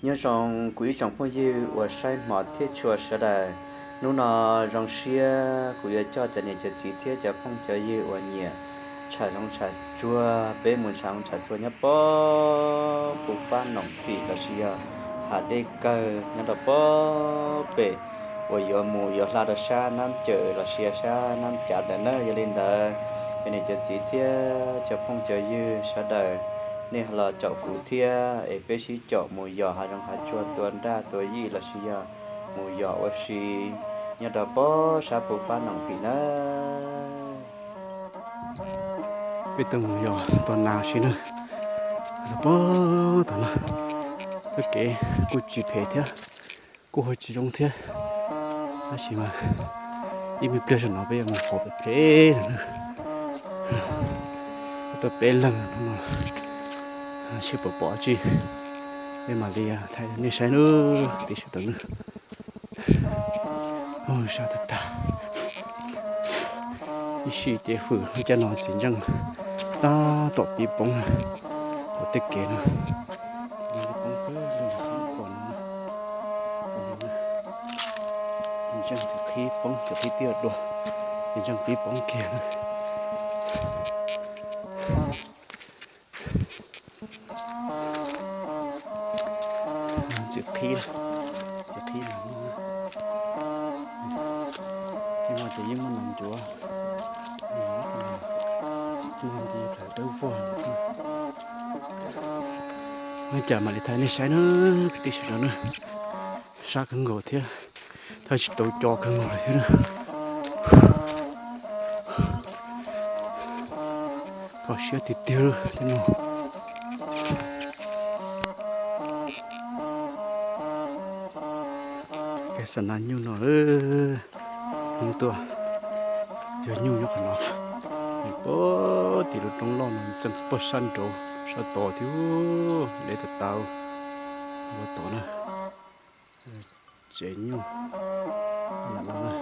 Nyob zoo kuv ib tsoom phooj ywg uas saib hmov thiab tshua sawv daws. Hnub no zoo siab kuv yuav coj cov niam cov txiv thiab cov phooj cov ywg uas nyiam tsham zoov tsham tsuag, peb mus tsham zoov tsham tsuag nyob pob puv fab noom pim lossis yog hav dej kawg nyob rau pob pem uas yuav mus yuav hla rau sab Nab Cawm lossis sab Nab Cav ntawd na. Yog li ntawd, cov niam cov txiv thiab cov phooj cov ywg sawv daws, nej los caum kuv thiab es peb sib caum mus yos hav zoov hav tsuag tua nraj tua yij lossis yog mus yos ua si nyob rau pob sab puv fab noom pim na. Peb tuaj mus yos tua nas si na, txog pob tom no, tej kev kuj tsis phem thiab, kuj ua tsis zoo thiab, tab sis mas ib me pliag saum no peb yuav mus qhov phem phem na. Tuaj peb leeg no, seb puas pom tsi, peb mam li thaij nej saib na, kwv tij sawv daws na. Sab tag tag, ib sij ces hwm lub caij no txiv ntseej tab tom pib poob na, hauv tej kev no. Poob poob poob poob poob no, txiv ntseej txiv qhib poob txiv qhib tiaj dua, txiv ntseej pib poob kiag na. Txiv qhib, txiv qhib no, no ces yeej muaj nas ncuav, muaj nti dawb vog. Ua cas mam li thaij nej saib na, kwv tij sawv daws na. Sab kawg nkaus thiab, thaij tsis tau co kawg nkaus li thiab na. Kho siab tiag tiag tej no. Kev xa nas nyuj no, hmoob tuaj yog nyuj nyob qhov no, puag tim lub roob loj no txeev puag sab nraud sab tod thiab, deb tas tas ua tod na. Tsev nyuj lam no na.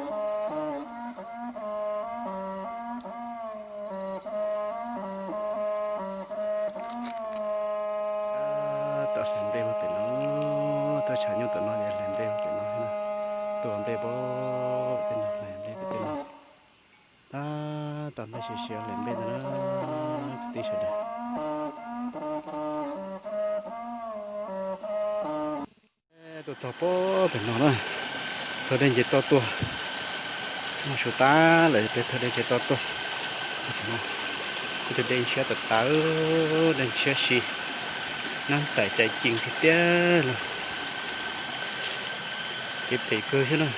Tau hlais nplej puag pem no, tuaj tshav nyuj tom no ces hlais nplej puag pem no, tua nplej puag pem no, hlais nplej puag pem no. Tab tom nplej siav siav hlais nplej ntag na, kwv tij sawv daws. Tuaj txog puag pem no na, thawj dej nce toj tuaj, muaj su tas lawm peb thawj dej nce toj tuaj. Kuj tus dej ntshiab tas tas, dej ntshiab si, nab xais cais cees tiag tiag li. Kev phem kawg thiab na,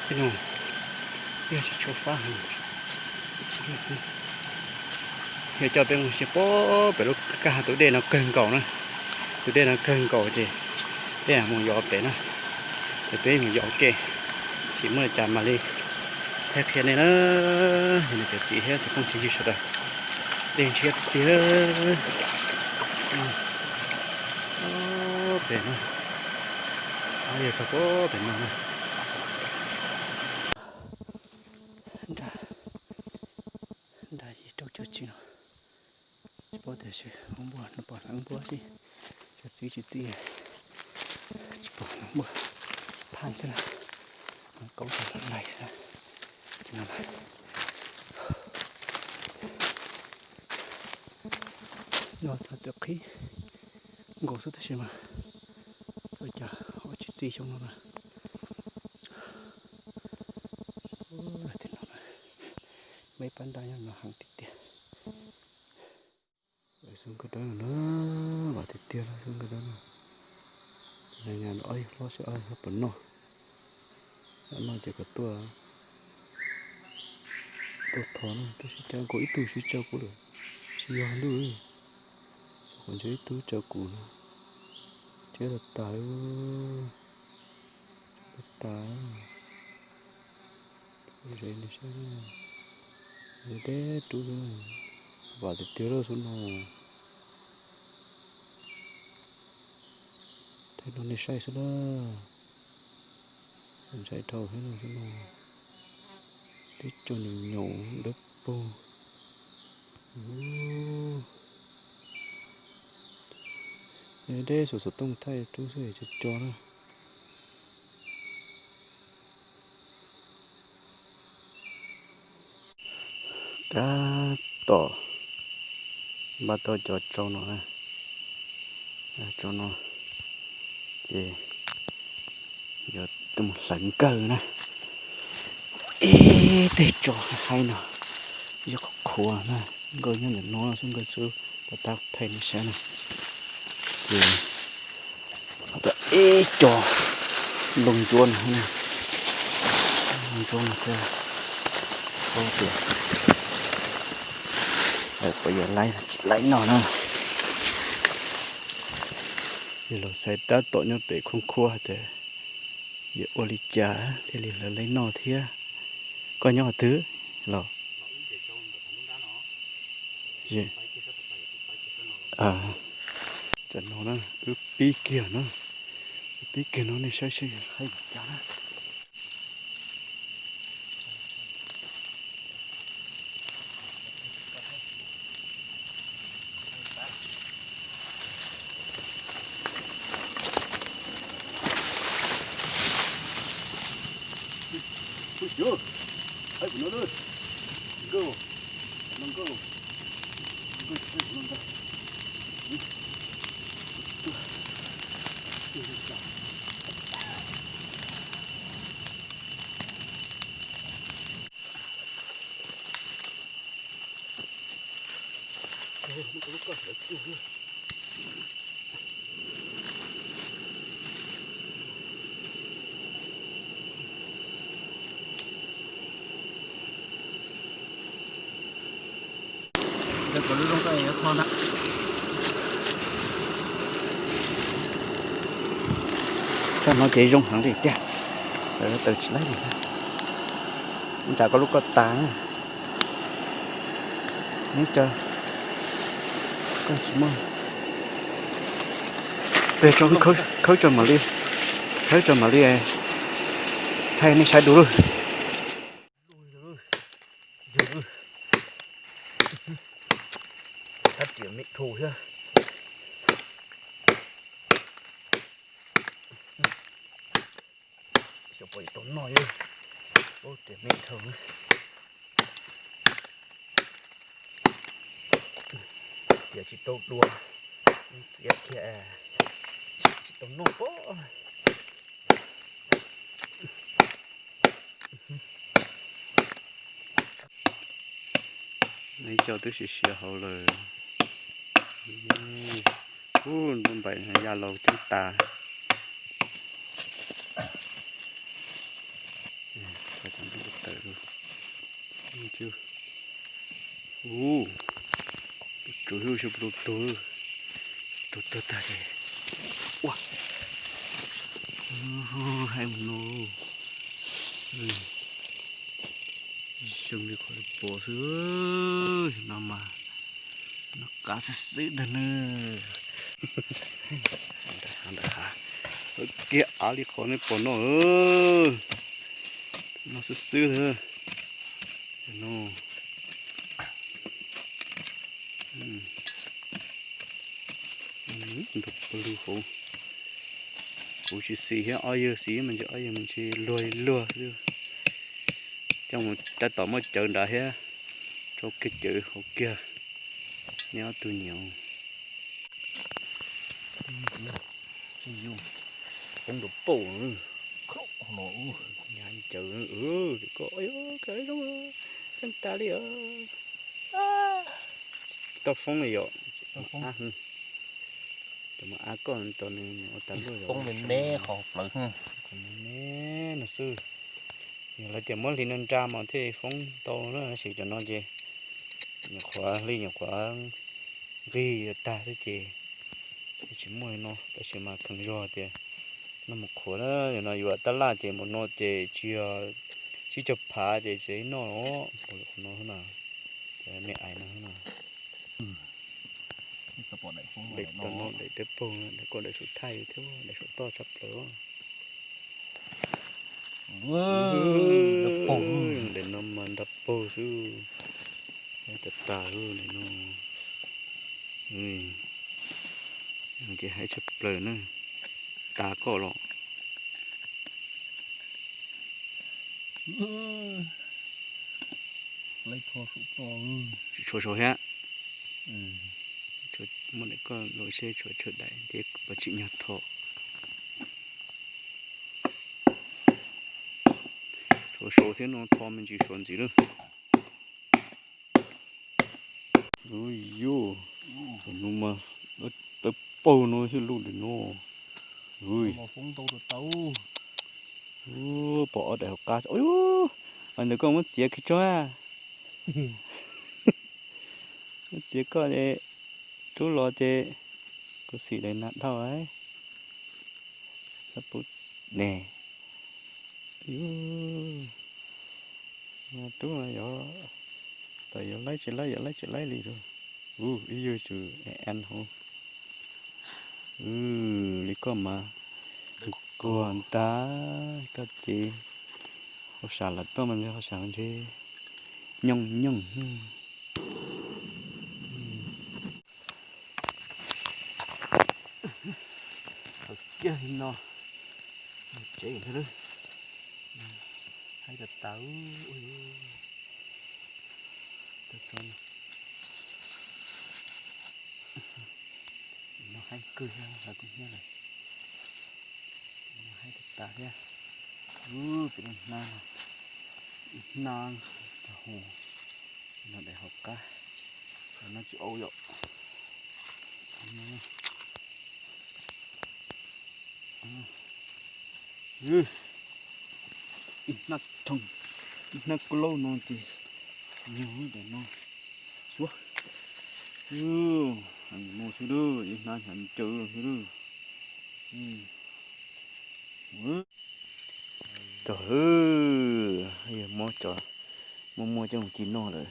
tej no yog tsis tshua fab heev. Yog coj peb mus si puag pem lub kaj hav tus dej no kawg nkaus na, tus dej no kawg nkaus ces peb mus yos pem na, ces peb mus yos ua ke, tsis muaj li cas mam li thaij qhia nej na. Yog nej cov txiv thiab cov phooj cov ywg sawv daws, dej ntshiab tiag tiag. Pem no, yog txog puag pem no na. Nraj, nraj yig rau cov tsis no, tsis paub tias xyov hoob npuaj no pom hoob npuaj tsis, cov txiv tsis txiv, tsis pom hoob npuaj, phaj xwb na, kaub tag lais xwb na. No txog txiv qhib nkaus xwb tab sis mas ua cas ho tsis txi xyoo no na. Tej no, meb pab nraj nyob no heev tiag tiag. Xyoo nkauj dawb no na, vam tiag tiag los xyoo nkauj dawb no. Nyas ob yawg hlob xyov ob yawg hlob puas noj, yog noj ces kom tuaj, tuaj thov na, tab sis cas nkaus ib tug sib tsa kuv lawm, tsis yog ntuj, xyov qhov ntshe ib tug tsa kuv no, thiab tas tas, tas tas. Ze nws saib, nws teb rub xwb, vam tiag tiag lawm xwb no. Thaij no nej saib xwb na, ntshai dhau thiab no xwb no. Teb tsaus nyaum nyaum dawb paug. Deb xov xov tooj thaij rub xwb tsis co na. Tab tom npaj tau cov tsau no na, tsau no ces yuav mus hlawv nkawj na. Ib teg tsau haib no, yog qhuav qhuav na, nkawj nyob ntawm no xwb, nkawj xwb, tab tab thaij nej saib na. Ces ib co nplooj ntsuab no, nplooj ntsuab no thiab, paub tias lawv puas yuav laib tsis laib no na. Yog los xaiv tab tom nyob pem khoob khuab hais tias yuav ua li cas thiaj li hlawv laib noj thiab. Koj nyob qhov twg los? Tam no na, wb pib kiag na, wb pib kiag no nej saib seb haib li cas na. Txaj no ces zoo heev li tiag, lawv tawm tsis laib li. Nram koj lub koj tas, neb co koj tsis muaj, peb tso khawb tso mam li, khawb tso mam li thaij nej saib dua lawm. Thab riam me dhau thiab. Xyov puas tau noj li. Ub, riam me dhau. Tiam tsis tau dua, txiav kiag tsis tau noj pob. Neb coj twb siav siav hauv lawm. Ub, npua npaim ya laus ceeb tas. Tawm, ub, tus tswv hu xyov puas tau tug, tug tuag tag li. Ua, haib mus no, zoo li qhov pom xwb, no mas noj qab xwb xwb ntag na. Ntawm hav, ntawm hav, kiag av li qhov nej pom no, no xwb xwb ntag. No, ntug pawg lug hauv, kuv tsis xis thiab, ob yawg xis mas ntshe ob yawg mas ntshe luag li luag xwb. Coj mus tab tom muab cawv nrad thiab, rau kiag cawv hauv kiag, neb ob tug nyiam. Poob nrov pauj, nyav ncaws, koj, ceeb tas li os. Tau foob li yom. Cov mas ab koj tos nws ua tas luaj yom. Foob me me qhov plawv, qhov me me no xwb. Yog lawv tias muab hliv nra nra mas thiaj foob tau na, tab sis cov no ces nyuam qhuav hli nyuam qhuav nqig tag xwb ces tsis muaj no, tab sis mas kheev zog tias noj mus qhuav na, yog no yuav tab laj ces mus no ces tsis yog tsib caug phav ces tsis noj os, qhuav no na, me ais no na. Daim toj no daim dawb paug, daim koj daim saum thaij thiab daim saum toj tshaj plaws. Daim no mas nra paug xwb, tas tas daim no. Ces haib tshaj plaws na. Tas koj los. Tsis tshua sau thiab. Muab daim koj los seb tshuav tsawg daim thiab puas tsim nyog tho. Tshuav sau thiab no, tho me ntsis suav ntxiv lawm. Ub yuj, tus no mas tawb paug no xwb lub ntawm no. Ub, pom ob daim hauv qab. Ub, ntawm koj muab txiav kiag tso. Muab txiav koj es rub los ces kuv xim daim nas dhau. Ne, rub mas yog, tawm yog laib tsis laib, yog laib tsis laib li. Ub, ib yug tsum an hauv. Li koj mas nquag ntag, koj ces hauj sam lam tuaj mas ntshe hauj sam ntshe nyooj nyooj. Thaum kiag li no, tsev ntag lawm, haib tas tas. No haib kawg thiab, kuv hnyiab lawm. No haib tas tas thiab. Ub, pem no hnab, ib hnab tag huv, no daim hauv qab, no tsis au yom. Ib hnab thooj, ib hnab kub laub no ces nyuag daim no xwb. Heev no xwb lauj, ib hnab hnyav ncaws xwb lauj. Tog, yog muab cov muaj muaj coj mus ci noj lawm.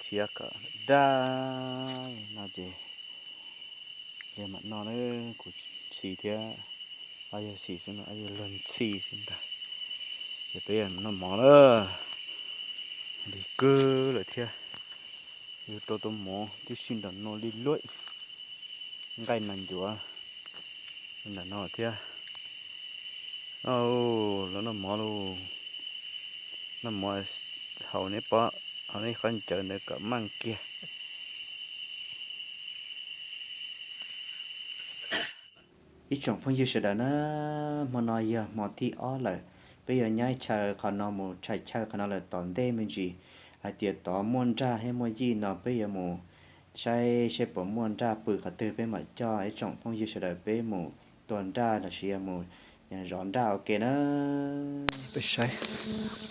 Txhiab kom daj no ces yog mam noj na, kuv ntxhi thiab, ob yawg ntxhi xwb no, ob yawg luag ntxhi xwb ntag. Ces peb noj mov lawm, lig kawg lawm thiab. Yuav rau tus mov tib si nram no li luaj, nqaij nas ncuav nram no thiab. Los noj mov lauj, noj mov haus neb pob, haus neb qhov ncawv ntawd kom maj kiag. Ib tsoom phooj ywg sawv daws na, hmo no yog hmo thib ob lawm, peb yuav nyob ib chaw qhov no mus tshais chaw qhov no lawm tom ntej me ntsis, hais tias tod muaj nraj thiab muaj yij no peb yuav mus saib seb puas muaj nraj pw qhov twg peb mam coj ib tsoom phooj ywg sawv daws peb mus tua nraj los sis yog mus zov nraj ua ke na. Peb saib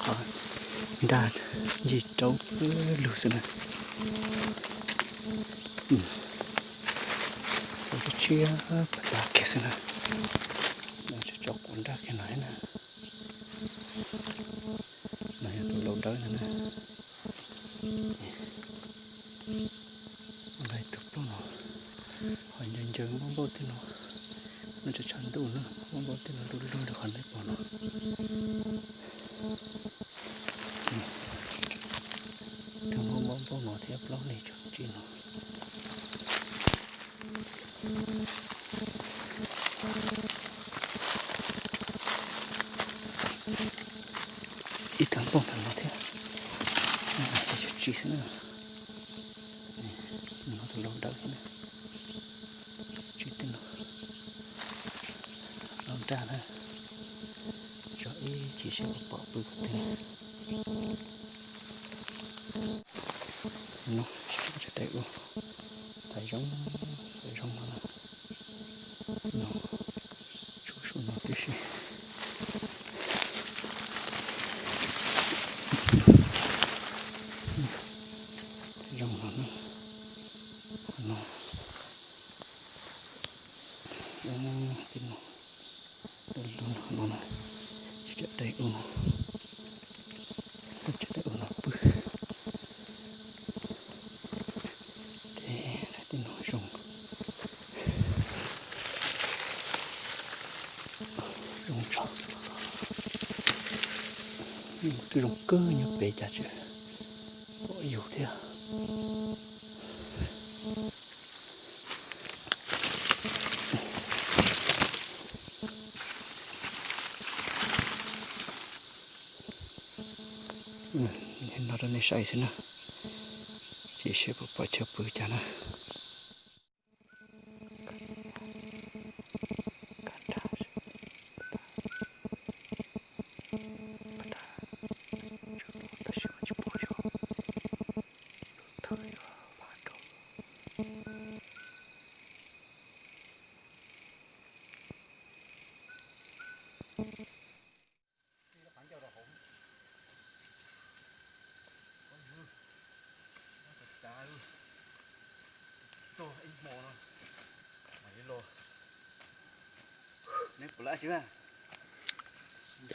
qhov nraj ncig raub lug xwb na. Tshiab tshiab pas tas kiag xwb na. No tsis tso quav nraj kiag no na. No yog tus lau dawb ntag na. Nqa tus plaub no, ho ncaws ncaws npauj npauj tej no, no tshav tshav ntuj na, npauj npauj tej no lug lug li qhov nej pom no. Tus npauj npauj npauj no thiab plaub lig tso tsib no. Ib tug npauj ntawm no thiab, no ces tsis xwb na. No tus lau dawb thiab na, tsis tej no. Lau nraj na, tso ib chim seb puas pom pw qhov twg. No, tsa dai u, thav zoo, thav zoo no, no, tshuav saum no tib si. Thav zoo no, no, tib no. Lub no no na, tsis tsa dai u no, tsis tsa dai u no pw. Ces tib no zoo, zoo tso, twb zoo kawg nyob pem cas tseem tiag. No rau nej saib xwb na, ces seb puas pom chaw pw cas na.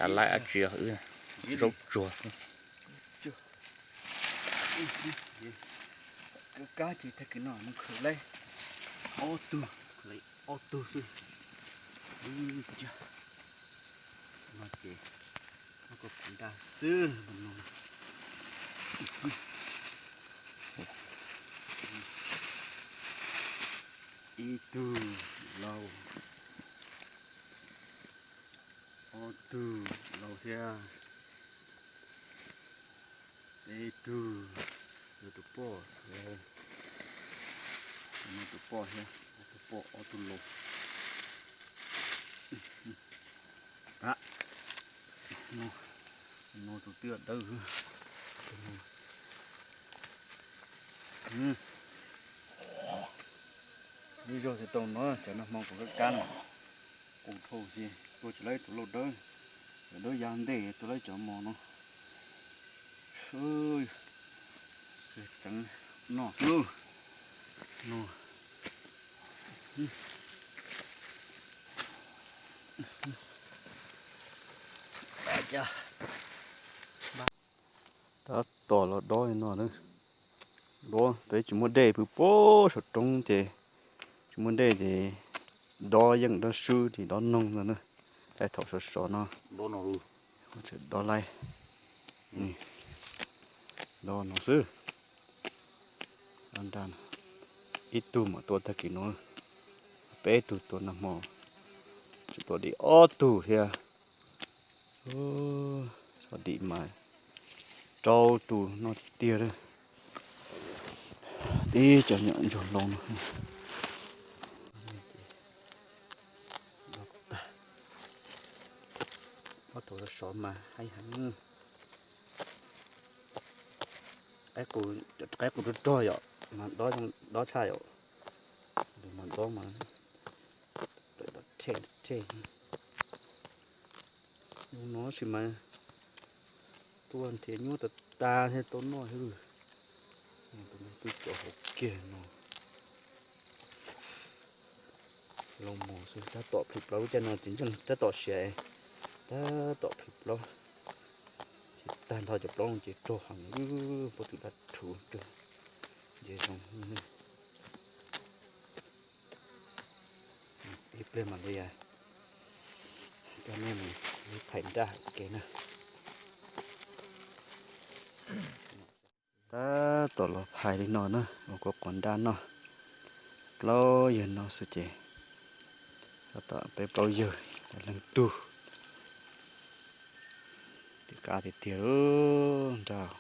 Cav laib dab tsi, zaub tsuag. Kab ces tag kis no nws khaws laib ob tug, ob tug xwb. No ces, no kuv nra xwb no. Ib tug laus, ob tug laus thiab, peb tug, yog tus poj, tus poj thiab, ob tug poj ob tug laus. No tus twb dawb. Ib zaug tsis tau no, cov nag hmo kuv kab kab no, qus dhau ces tua tsis laib tus lauj dawb, cov dawb ya ntej tua laib cov mos no. Tseev no xwb no. Tab tom los dob li no, dob peb tsis muaj dej, pw puag saum roob ces tsis muaj dej ces dob yeej dob swb ces dob noog no na. Thaum sov sov no dob laib, dob no xwb. Ib tug mam tua tag kis no, peb tug tua nag hmo, tseem tua li ob tug thiab. Sov dim mas rau tus no tiag tiag. Tib cov nyuam ntsuag loo no. Ob tug sov mas haib heev. Qaib qus rog rog yom, mas dob tshaj yom. Mas dob mas rhe rhe. Zoo no sis mas tua nrhiav nyuaj tas tas thiaj tau noj xwb. Tus no twb cov hauv kiag no. Loo mos xwb, tab tom plhis plaub, lub caij no tsis ntseeg tab tom siav, tab tom plhis plaub. Tag nrho cov plaub no ces rog heev, pob tw dab rhuv kawg. Nce zoo. Ib pliag mam li coj nej mus ib phais nraj ua ke na. Tab tom los phais li no na, ua kuv quav nraj noj. Plaub yawg no xwb ces tab tom peb plaub yawg leej tug. Twb qab tiag tiag, nraj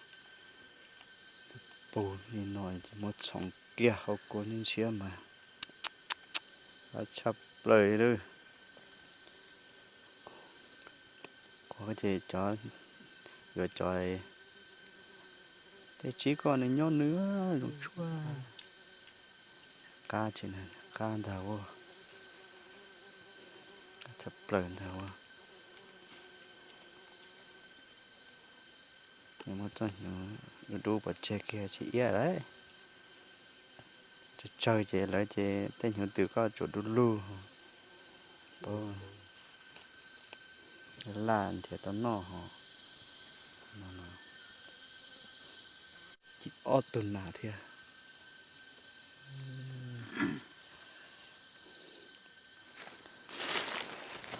puag li no ces muab txhoov kiag hauv kua ntshiab mas qab tshaj plaws li. Qhov ces cov, yuav cov tej tsib koj nws nyob nws zoo tshuaj. Qab tsis qab ntag ua, qab tshaj plaws ntag ua. Muaj txoj hnyuv dub dub pov tseg kiag tsis iab lawm. Tsawg tsawg ces lawv ces tej hnyuv twm koj tsuas dub lug. Paub laj nrhiav tau noj ho. Cim ob tug nas thiab.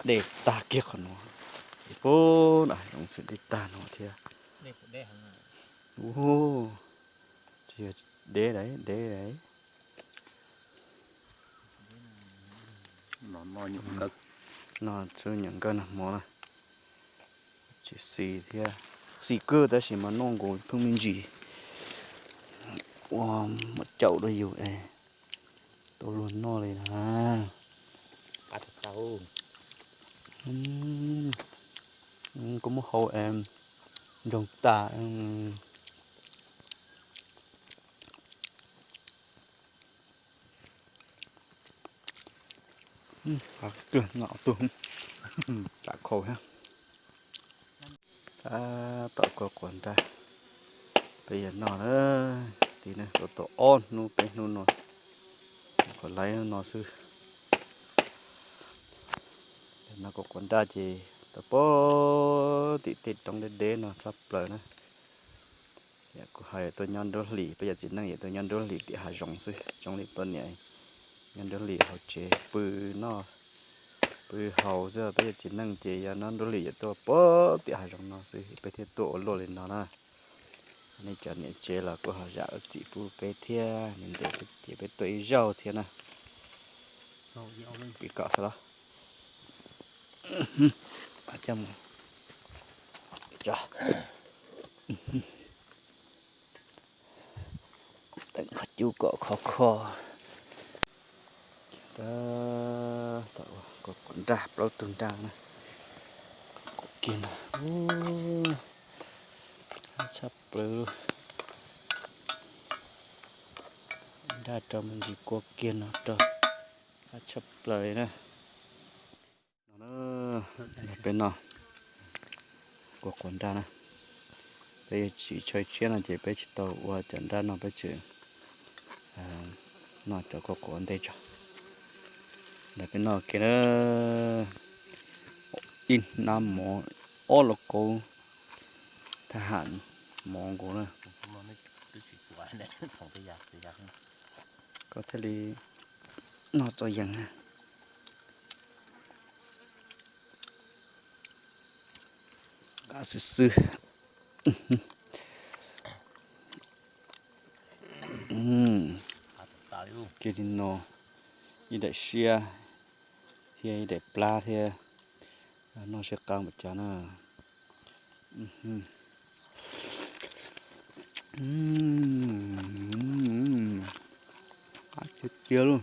Dej tag kiag qhov no. Pub na, zoov xwm dej tag no thiab. Ua, Yog deb lawm, deb lawm. No xwb nyuam nkawj nag hmo na. Tsis xis thiab, xis kawg tab sis mas noj nkaus pheej me ntsis. Ua muab caum rau yus es tau luag noj li na. Koj muab hau es ntsoog tas. Qab kawg, noj ob tug tsam khau thiab. Tab tom kua quav nraj peb yuav noj na. Tim no tau tau ob hnub peb hnub no, qhov laib no xwb. Noj kua quav nraj ces tau pom tim tej roob deb deb no tshaj plaws na. Yam kuv hais tuaj nyob nruab hlis, peb yawm txiv neej yuav tuaj nyob nruab hlis tim hav zoov xwb, zoo li tuaj niam nyob nruab hlis hauv tsev pw noj pw haus xwb. Peb yawm txiv neej ces yog nyob nruab hlis yuav tuaj pom tim hav zoov no xwb, peb thiaj tuaj ua luaj li no na. Nej cov niam tsev los kuj ho zam lub txim pub peb thiab, ntev ces peb tuaj ib zaug thiab na. Kis kom xwb los. Teem qhov cub kom khov kho. Tab tom ua kua quav nraj plaub tug nraj na. Quav kiag no, tshaj plaws. Nraj rau me ntsis kua kiag no rau, tshaj plaws li na. No na, peb noj kua quav nraj na. Peb yuav tsis tshawb tshiab no ces peb tsis tau ua cov nraj no, peb tseem noj cov kua quav ntej tso. Ntawm peb noj kiag na, ib hnab mov, ob lauj kaub thab ham mov nkaus na. Koj thiaj li noj txaus yees na. Qab xwb xwb. Kiag li no, ib daim siab thiab ib daim plab thiab, noj siab qab npaum cas na. Qab tiag tiag lauj.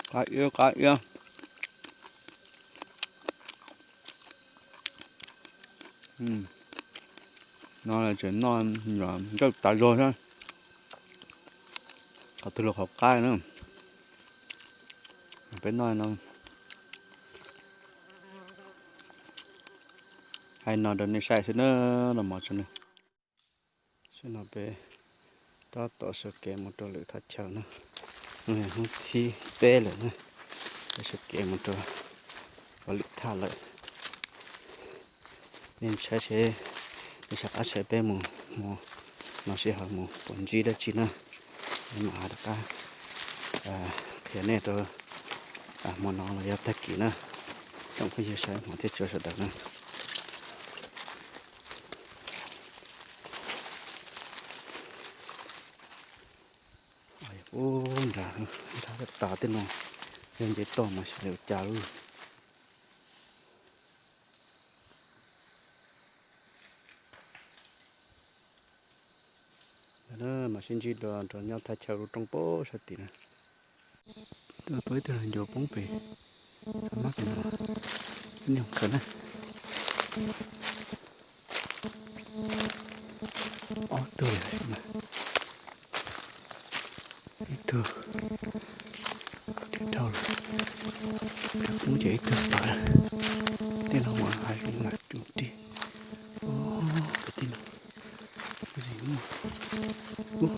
Qab iab qab iab. No tseem noj nkawj tas zog thiab. Qhov twg los qhov qab na. Peb noj no, hais no rau nej saib xwb na, los mov tso na. Saib no peb tab tom sawv kev mus rau lwm thaj chaw na. Hnub thib peb lawm na, peb sawv kev mus rau lwm thaj lawm. Nej saib seb, nej saib qab saib peb mus hmo no sij hawm mus puas ntsib dab tsi na. Mam rov qab qhia nej rau hmo no los yog tag kis na. Tsoom phooj ywg saib hmov thiab tshua sawv daws na. Ub, nrad, nrad tas tej no, yog nce toj mas xyov li ua cas lawm. Mas sib ntsib dua rau nyob thaj chaw lub rooj pem sab tim na. Tuaj ib tug los ncuav poob pem, txhob mab pem no, ib niag khaws na. Ob tug, ib tug dhau lawm, poob ces ib tug pawg lawm. Tej no mas hav zoov lam tsuas rig. Pem tej no zis muaj, ub,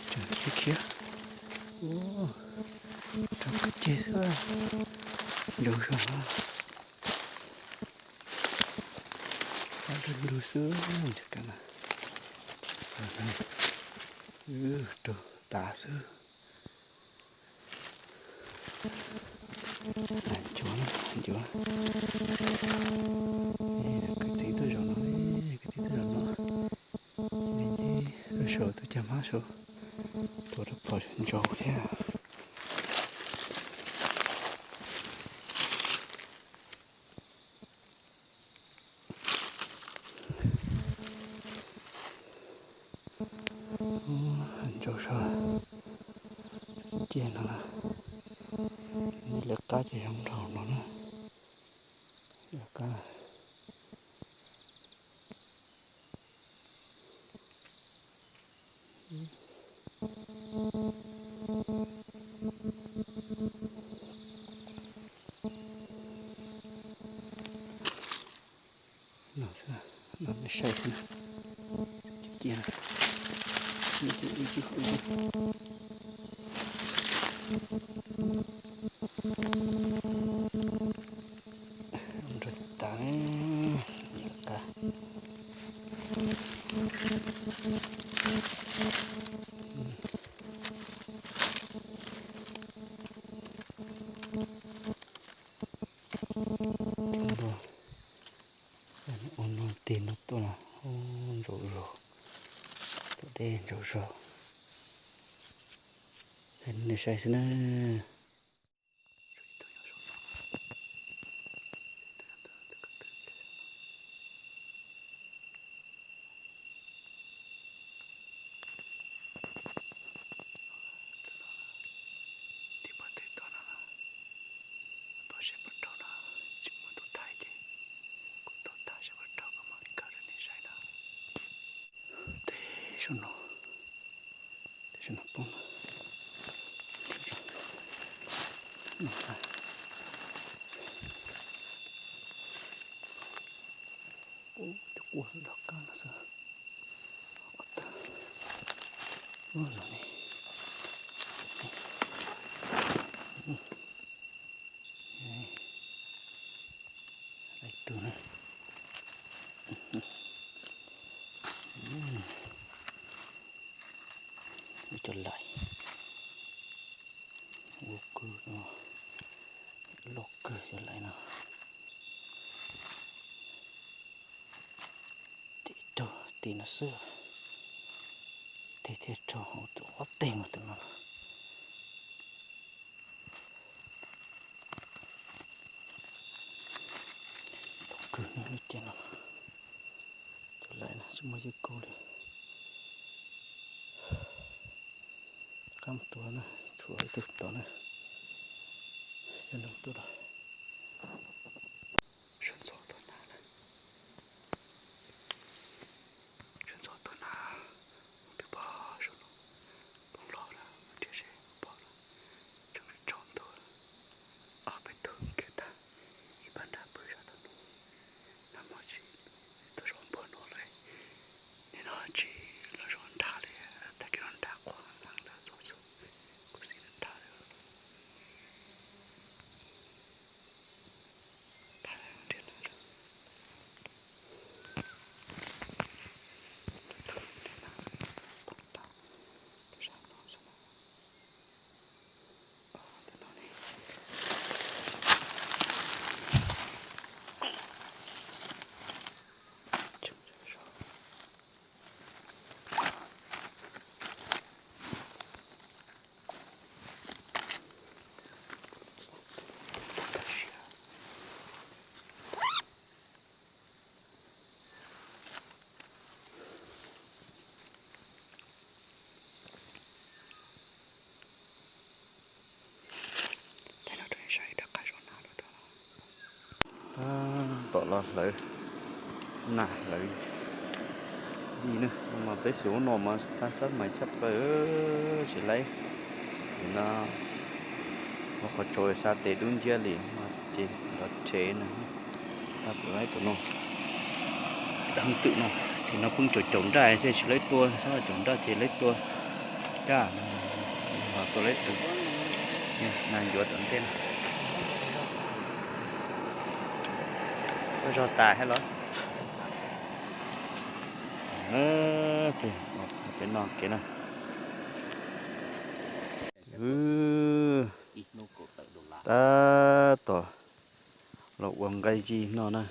tseem khiav khiav, ub, rau kwj ceg xwb, nrau zog. Ab, dawb lug xwb, ntshe ka na, rau tas xwb. Ncuav, ncuav. Kwv txiv tuaj zaum no, kwv txiv tuaj zaum no. Saum tus cag hmab saum, tus rau phom ntsaus thiab. Ntsaus zog, ciaj no, lawv qab ces zoo nraum no na, lawv qab. No xwb, no nej saib xwb na. Cia, ib tug, ib tug, ib tug. Nrog tas, nrog tas. Ua no tig no tuaj no, ntsaus zog, tuaj deb ntsaus zog. Nej saib xwb na. Tig pov twg tom no, tom seb puas raug no, tsis muaj tus thaiv ces kuv tos tag seb puas raug kuv mam li khaws rau nej saib na. Tej saum no, tej saum no poob. Ub, tus quaj dog kab no xwb. Ub, no ne. Ib tug na. Ib co laim, ua kawg no, loj kawg co laim no. Tig raug tig no xwb, tig thiaj raug hauv tus qab teg mus tus no. Loj kawg no lub ceg no, co laim no tsis muaj yeeb kub li. Qab mus tua na, tshuav ib tug tod na. Coj nroo tuaj los. Sab ntxov tuaj na, sab ntxov tuaj na, mus twb pom saum no, poob los na, nrhiav seb pom na, tseem tsaus ntuj, ob peb tug kiag tag, ib pab nrad pw sab tom no, nag hmo tsis tau zov npua no lawm, nim no tsis los zov nrad li, tag kis no nrad quaj heev ntawd txog xwb, kuv xav nrad li. Tab tom los hlawv nas hlawv yij na, mas peb xyov ub no mas thaj tsab mais tshaj plaws, tsis laib. Nim no ua qhov tsaus xa tes dub nciab li no ces los rhe na. Tag pum laib pum no, dab twm no, ces no pheej caum caum nraj thiaj tsis laib tua, txhob caum nraj ces laib tua. Caj, ho tua laib tus, nas ncuav tom ntej no. Ua zog tas thiab los. Peb no kev na. Tab tom los ua nqaij yij noj na,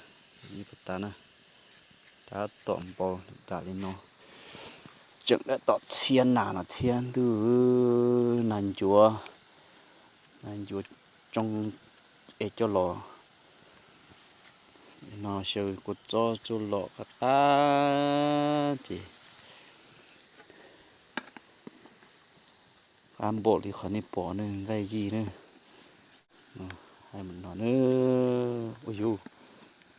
yij puas tas na. Tab tom npau tas li no. Tseem dab tom txhiab nas no thiab ntuj, nas ncuav, nas ncuav tsoo es coj los no xyaw kua txob tsuj lom qab qab ces qab npaum li qhov nej pom ne, nqaij yij na. Hais mus no na, ua yus,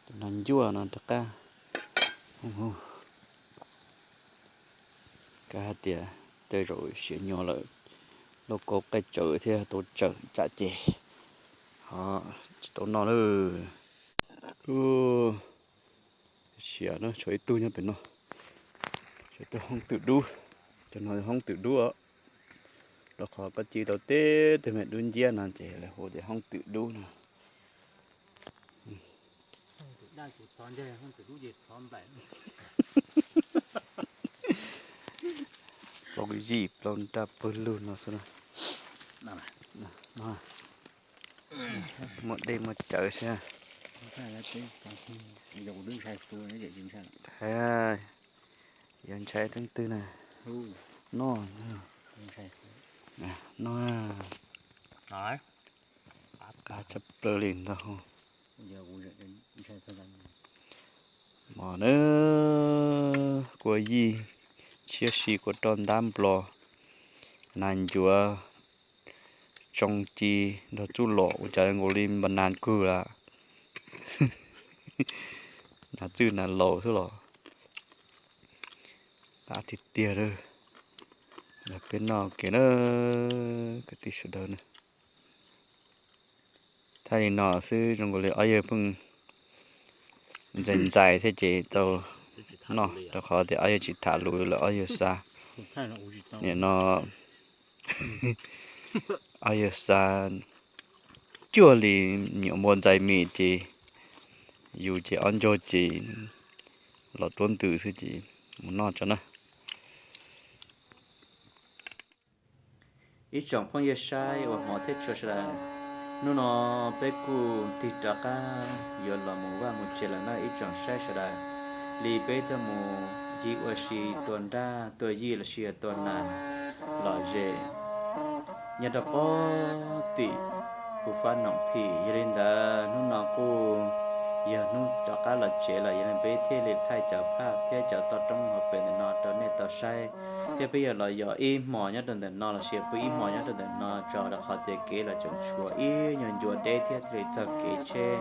tus nas ncuav no rov qab, kab hais tias tej zaum siav nyuag lawm, lauj kaub qaij tsawv thiab tau tsawm tsam ces ho tsis tau noj lawm. Siav na, tshuav ib tug nyob pem no, tshuav ib tug hoob twm dub, cov no hoob twm dub os. Rau qhov koj ci tau teb tej me dub nciab no ces lawv hu tias hoob twm dub no. Plaub yij plaub nraj pawg lug no xwb na. Muaj dej muaj cawv xwb. Yog ntshai teeb twg na, noj, noj, qab tshaj plaws li ntag. Mos na, kua yij tshiab si, kua roj ntab nplo, nas ncuav tsoo ci nrog txuj lom ua cas nkaus li npa nas kawg lawm. Nas txwj nas laus xwb los qab tiag tiag lawm. Los peb noj ua ke na kwv tij sawv daws na. Thaij li no xwb zoo nkaus li ob yawg pheej ntxais ntxais thiab ces tau noj, rau qhov tias ob yawg tsis tham lus lawm, ob yawg xa, nim no ob yawg xa cuag li nyuam npua ntxais mis ces yus ces ob ncaug ces los tuab ntws xwb ces mus noj tso na. Ib tsoom phooj ywg saib uas hmov thiab tshua sawv daws, hnub no peb kuj tig rov qab yuav los mus vaj mus tsev lawm na ib tsoom saib sawv daws, li peb tuaj mus ncig ua si tua nraj tua yij los sis yog tua nas lom zem nyob rau pem tim kuv fab noom phim. Yog li ntawd hnub no kuj yog hnub rov qab los tsev lawm, yog li peb thiaj li thaij cov phaj thiab cov toj roob hauv pes ntawm no rau nej tau saib. Thiab peb yuav los yos ib hmos nyob rau ntawm no los sis pw ib hmos nyob rau ntawm no tso, rau qhov tias kev los tseem tshuav ib nyuag ncua deb thiab thiaj li txog kev tsheb.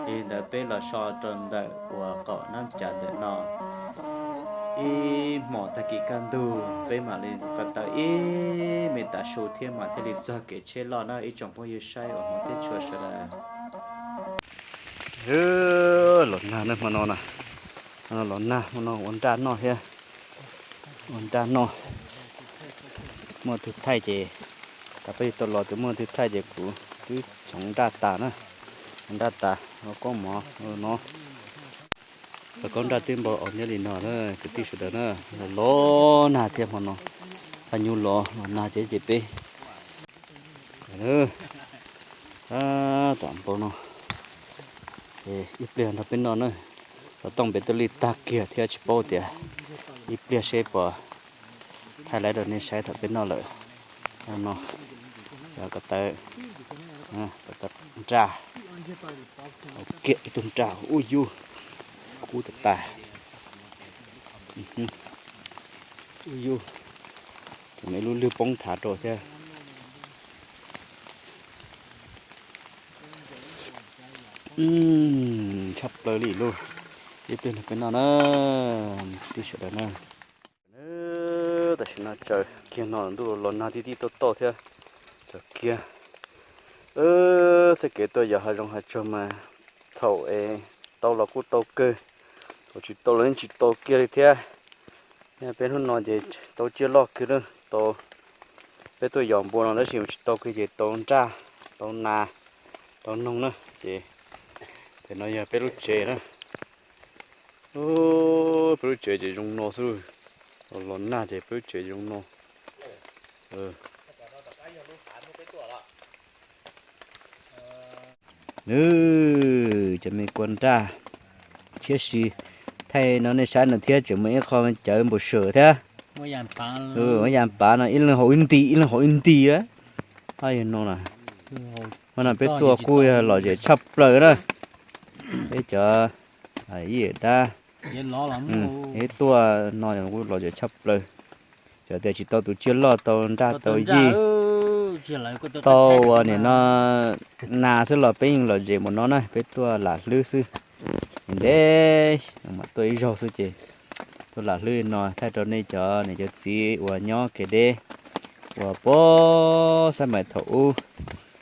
Yog li ntawd peb los so rau ntawm uas qaum nab cav ntawm no ib hmos tag kis kaj ntug, peb mam li ko taw ib me tav su thiab mas thiaj li txog kev tsheb loj na ib tsoom phooj ywg saib uas hmov thiab tshua sawv daws. Los nag na hmo no na, los nag hmo no ua nraj noj thiab, ua nraj noj. Muaj tus thaij ces, tas peb tau los tus muaj tus thaij ces kuv twb tsoov nraj tas na, nraj tas los koob mov no. Los koob nraj twb npau os nyob li no na kwv tij sawv daws na, los los nag thiab hmo no, qab nyuj los los nag ces ces peb tam npau no, ib pliag nrog peb noj na. Xov tooj pem tuaj li tag kiag thiab tsis paub tias ib pliag seb puas thaij laiv rau nej saib thaum peb noj lawm. No, ko taw, ko taw nraj, kiag ib tug nraj ub yug kub tas tas. Ub yug, tseem muaj ib lub lwg poob thav rau thiab. Tshaj plaws li lauj. Ib pliag nrog peb noj na, kwv tij sawv daws na. Tam sim no tsaws kiag no ntuj los nag tib tib toj toj thiab. Tsaws kiag. Txoj kev tuaj yos hav zoov hav tsuag mas thaum es tau los kuj tau kawg, thaum tsis tau los yeej tsis tau kiag li thiab. Peb hnub no ces tau tsiaj loj kawg na, tau, peb tuaj yos npua no tab sis tsis tau kiag ces tau nraj, tau nas, tau noog na ces, ces no yog peb lub tsev na. Peb lub tsev ces zoo no xwb, los nag ces peb lub tsev zoo no. Nws cov me kua nraj tshiab si, thaij no nej saib no thiab tseem muaj ib qho cawv npau suav thiab. Muab yas pav no ib leeg haus ib nti, ib leeg haus ib nti a. Yog no na, no peb tuaj kuj yog lom zem tshaj plaws na. Peb cov yij dab, peb tuaj no kuj lom zem tshaj plaws. Cov tias tsis tau tus tsiaj loj tau nraj tau yij, tau ua nim no nas xwb los peb yeej lom zem mus no na, peb tuaj lam hlwb xwb. Ntev mam tuaj ib zaug xwb ces tuaj lam hlwb no thaij rau nej cov niam cov txiv uas nyob kev deb uas puag xab mais thaum ub.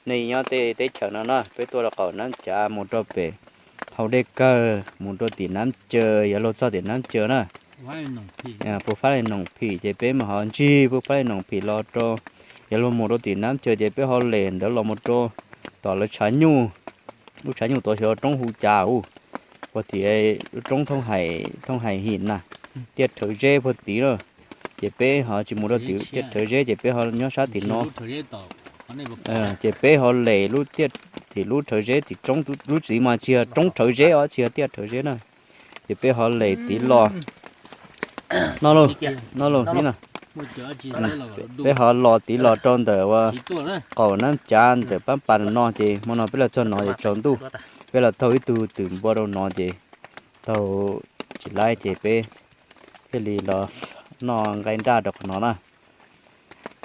Nej nyob tej teb chaws no na, peb tuaj rau qaum Nab Cav mus rau pem hau dej kawg mus rau tim Nab Caw, yuav luag txog tim Nab Caw na, puas Fab Lais Noom Phim ces peb mam ho ntsig puas Fab Lais Noom Phim los rau, yuav luag mus rau tim Nab Caw ces peb ho lem ntawd los mus rau tom lawv tshav nyuj, lub tshav nyuj tuav xyov roob hu cas ub, puag tim lub roob Thooj Hais Him na, tiaj Rhawv Zeb puag tid na. Ces peb ho tsis mus rau tim tiaj Rhawv Zeb ces peb ho nyob sab tim no. Ces peb ho lem lub tiaj, tim lub Rhawv Zeb tim roob, lub txiv mas tsis yog roob Rhawv Zeb os, tsis yog tiaj Rhawv Zeb na. Ces peb ho lem tid los no lauj, no lauj, peb ho los tid los rau ntawm ua qaum Nab Cav ntawm Pab Pas no ces hmo no peb los txog no ces tsaus ntuj, peb los taug ib tug twm npua rau no ces taug tsis laib ces peb thiaj li los noj nqaij nraj rau qhov no na.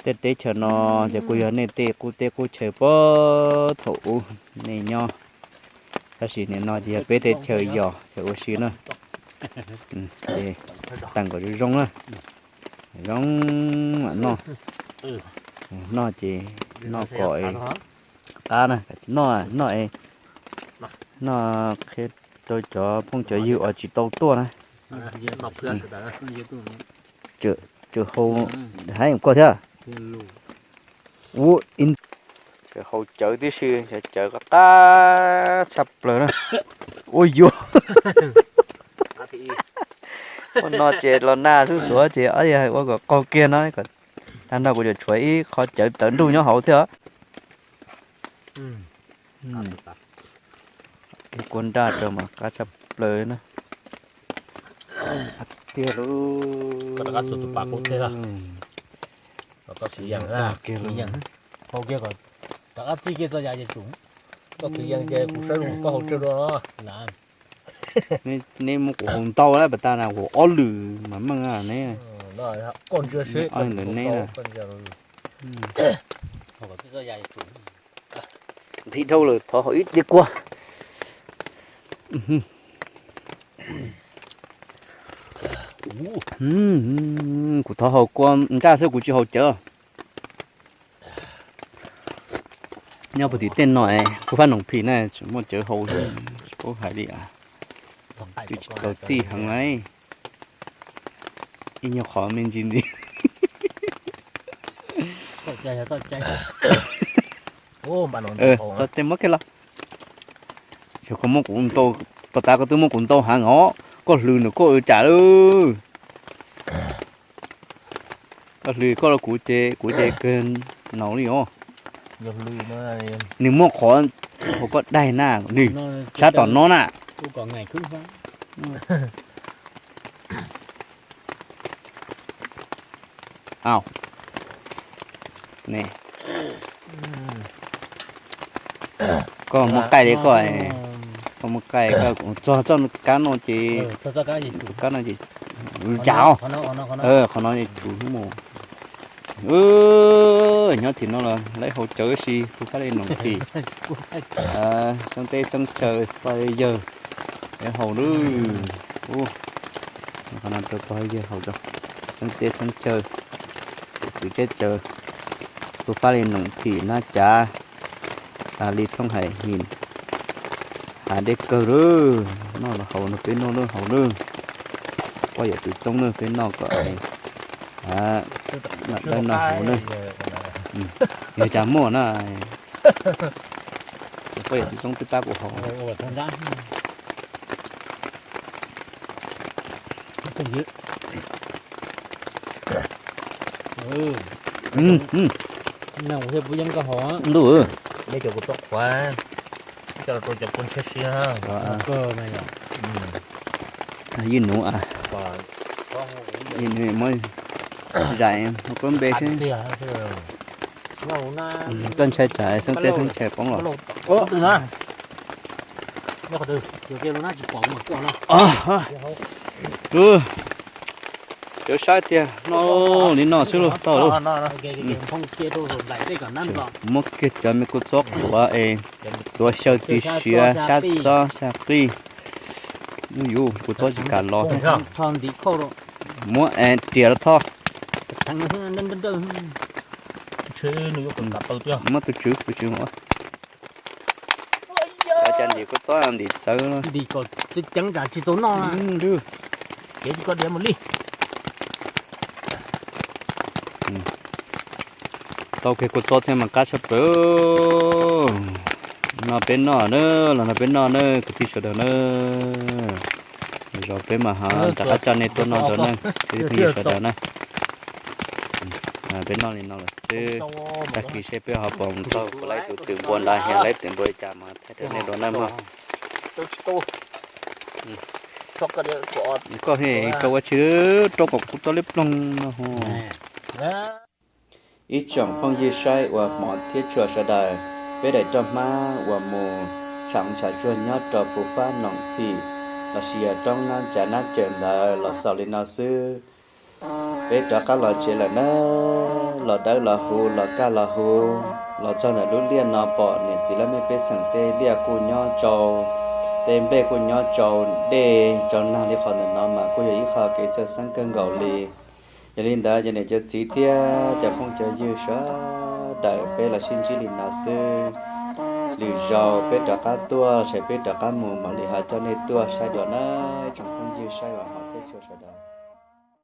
Tej teb chaws no ces kuj yog nej tej qub teb qub chaw puag thaum ub nej nyob, tab sis nim no ces yog peb teb chaws yos chaw ua si na. Ces tag nkaus zoo zoo na, zoo mam noj, noj ces noj kom qab na, noj, noj es noj qhia rau cov phooj cov ywg uas tsis tau tuaj na. Tseem hau, hais koj thiab. Ua, tseem hau cawv tib si, cawv qab qab tshaj plaws na. Ua yuav, ua no ces los nag xub xuav ces ob yawg ua kom qaug kiag no, tag nrho kuv yuav tshuav ib qho cawv tawv ntuj nyob hauv thiab. Kua nraj rau mas qab tshaj plaws na. Tiag lauj. Rov qab txij kiag txoj ya ces tsum. Koj khwv yees ces kuv saib zoo koj hau tsawg dua. Neb muab kuv hau ntau lawm pas tas na, kuv ob lwm mas meej ne. Ntawm neb na. Nqhis dhau lawm, thov hau ib ce kua. Kuv thov hau kua nraj xwb, kuv tsis hau cawv. Nyob puag tim tej no, kuv fab noom phim na tseem muaj cawv hau, tsis paub hais li. Twb tsis tau txij heev na. Ib nyuag qhov me ntsis ntxiv. Tej muab kiag los. Xyov koj muab kuv ntau, pas tas koj twb muab kuv ntau heev os, koj hlwm nws koj ua cas lawm. Koj hlwm koj los kuv ces kuv ces kawg naus li os. Nws muaj qhov hauv koj daig na, nws sab tom no na. Au, ne, koj muaj qaij li koj, koj muaj qaij koj txog txoj kab no ces, kab no ces, yam, qhov no ces tsum mus. Nyob tim no los lawv hau cawv si, kuv fab li noom tim xeeb teb xeeb chaw pog yawg lawv hau lawm. Qhov no rau pog yawg hau rau xeeb teb xeeb chaw, teb chaws, kuv fab li noom tim nab cav, tas li thooj hais him, hav dej kawg lawm. Noj los hau no, peb noj lawm hau lawm. Poj yawm tus txoob lawm peb noj kom mam dawb noj huv lawm. Yog cas muaj na, poj yawm tus txoob twb pab kuv hau. Ntuj, nej cov kuv tuaj qhuav, coj los rau cov kua ntshiab siab. Ywg nuv, ywg nuv muab zais mus kub npe xwb. Koj ntshai tsam xeeb teb xeeb chaw poob los? Cov saib tiag no, li no xwb los tau lauj. Muab kiag cov me kua txob quav es tuav xyaw txiv siav sab txob sab qij. Yuv, kua txob tsis kam los. Muab riam los tho. Muab tus tswv, tus tswv ua. Cas ntim kua txob ntim txawv. Tsis ceev tsam tsis tau noj. Tau kiag kua txob thiab mas qab tshaj plaws. No peb noj na, los no peb noj na kwv tij sawv daws na. Zaum peb mas ho rov qab coj nej tuaj noj dua na kwv tij phooj ywg sawv daws na. Peb noj li no lawm xwb, tag kis seb peb ho pom tau puas laib tus twm npua ntawd, yog laib twm npua li cas mas thaij rau nej dua na mog. Koj, koj ua tsis rau kom kuv tau liab ploog no ho. Ib tsoom phooj ywg saib uas hmov thiab tshua sawv daws, peb daim roj hmab uas mus tsham tsam tsuag nyob rau puv fab noom phim lossis yog roob nab cav nab cawm ntawd los xaus li no xwb. Peb rov qab los tsev lawm na, los dawb los huv los kaj los huv, los txog ntawm lub liaj no pom niam txiv laj mej pej xeem tej liaj kuj nyob tsau, tej nplej kuj nyob tsau, dej tsau nag li qhov ntawm no mas kuj yog ib qho kev txawj xeeb kawg nkaus li. Yog li ntawd cov niam cov txiv thiab cov phooj cov ywg sawv daws peb los sib ntsib li no xwb. Lwm zaus peb rov qab tuaj, tsam peb rov qab mus mam li ho coj nej tuaj saib dua na, tsoom phooj ywg saib uas hmov thiab tshua sawv daws.